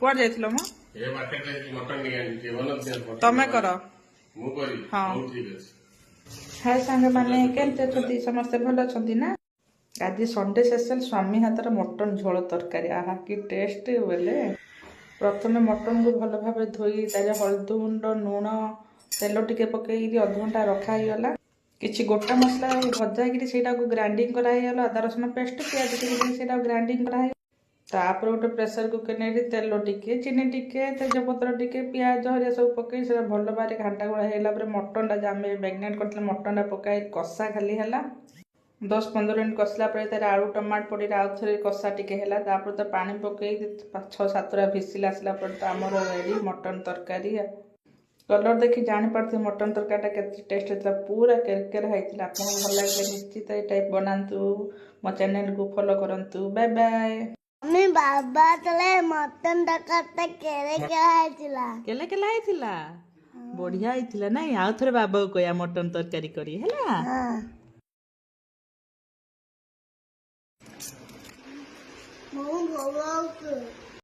କୁଆଡେ ଯାଇଥିଲ ମ? ଏ ମାର୍କେଟ ଯାଇକି ମଟନ ଟିକେ ଆଣିଛି, ଭଲ ମଟନ। ତମେ କର। ମୁଁ କରିବି? ହଁ। ହଉ, ଠିକ ଅଛି। ହାଏ ସାଙ୍ଗମାନେ, କେମିତି ଅଛନ୍ତି ସମସ୍ତେ? ଭଲ ଅଛନ୍ତି ନା? ଆଜି ସଣ୍ଡେ ସ୍ପେଶାଲ, ସ୍ୱାମୀ ହାତର ମଟନ ଝୋଳ ତରକାରୀ। ଆହା, କି ଟେଷ୍ଟ ବୋଲେ! ପ୍ରଥମେ ମଟନକୁ ଭଲ ଭାବରେ ଧୋଇ ତାରେ ହଳଦୀ ଗୁଣ୍ଡ, ଲୁଣ, ତେଲ ଟିକେ ପକେଇକି ଅଧଘଣ୍ଟା ରଖା ହେଇଗଲା। କିଛି ଗୋଟା ମସଲା ଭଜା ହେଇକିରି ସେଇଟାକୁ ଗ୍ରାଇଣ୍ଡିଙ୍ଗ କରାହେଇଗଲା। ଅଦା ରସୁଣ ପେଷ୍ଟ, ପିଆଜ ଟିକେ ଦେଇ ସେଇଟାକୁ ଗ୍ରାଇଣ୍ଡିଙ୍ଗ କରାହେଇଗଲା। ତାପରେ ଗୋଟେ ପ୍ରେସର କୁକର ନେଇକି ତେଲ ଟିକେ, ଚିନି ଟିକେ, ତେଜପତ୍ର ଟିକେ, ପିଆଜ ହରିଆ ସବୁ ପକେଇ ସେଇଟା ଭଲ ଭାବରେ ଘାଣ୍ଟା ଗୋଳା ହେଇଗଲା ପରେ ମଟନଟା ଯେ ଆମେ ମ୍ୟାରିନେଟ୍ କରିଥିଲେ, ମଟନଟା ପକାଇ କଷା ଖାଲି ହେଲା। 10-15 ମିନିଟ୍ କଷିଲା ପରେ ତାର ଆଳୁ, ଟମାଟୋ ପଡ଼ିକି ଆଉ ଥରେ କଷା ଟିକେ ହେଲା। ତାପରେ ତ ପାଣି ପକେଇ 6-7ଟା ଭିସିଲ ଆସିଲା ପରେ ତ ଆମର ରେଡ଼ି ମଟନ ତରକାରୀ। କଲର୍ ଦେଖି ଜାଣିପାରୁଥିବେ ମଟନ ତରକାରୀଟା କେତେ ଟେଷ୍ଟ ହେଇଥିଲା। ପୁରା କେରକେରା ହେଇଥିଲା। ଆପଣଙ୍କୁ ଭଲ ଲାଗିଲେ ନିଶ୍ଚିତ ଏଇ ଟାଇପ୍ ବନାନ୍ତୁ। ମୋ ଚ୍ୟାନେଲକୁ ଫଲୋ କରନ୍ତୁ। Bye bye. Mummy, ବାବା ତଳେ ମଟନ ତରକାରୀଟା କେରେ କେରେ ହେଇଥିଲା। କେଲେ କେଲା ହେଇଥିଲା, ବଢିଆ ହେଇଥିଲା ନାଇଁ? ଆଉ ଥରେ ବାବାକୁ କହିବା ମଟନ ତରକାରୀ କରି, ହେଲା? ହଁ। ମୁଁ ଭଲ।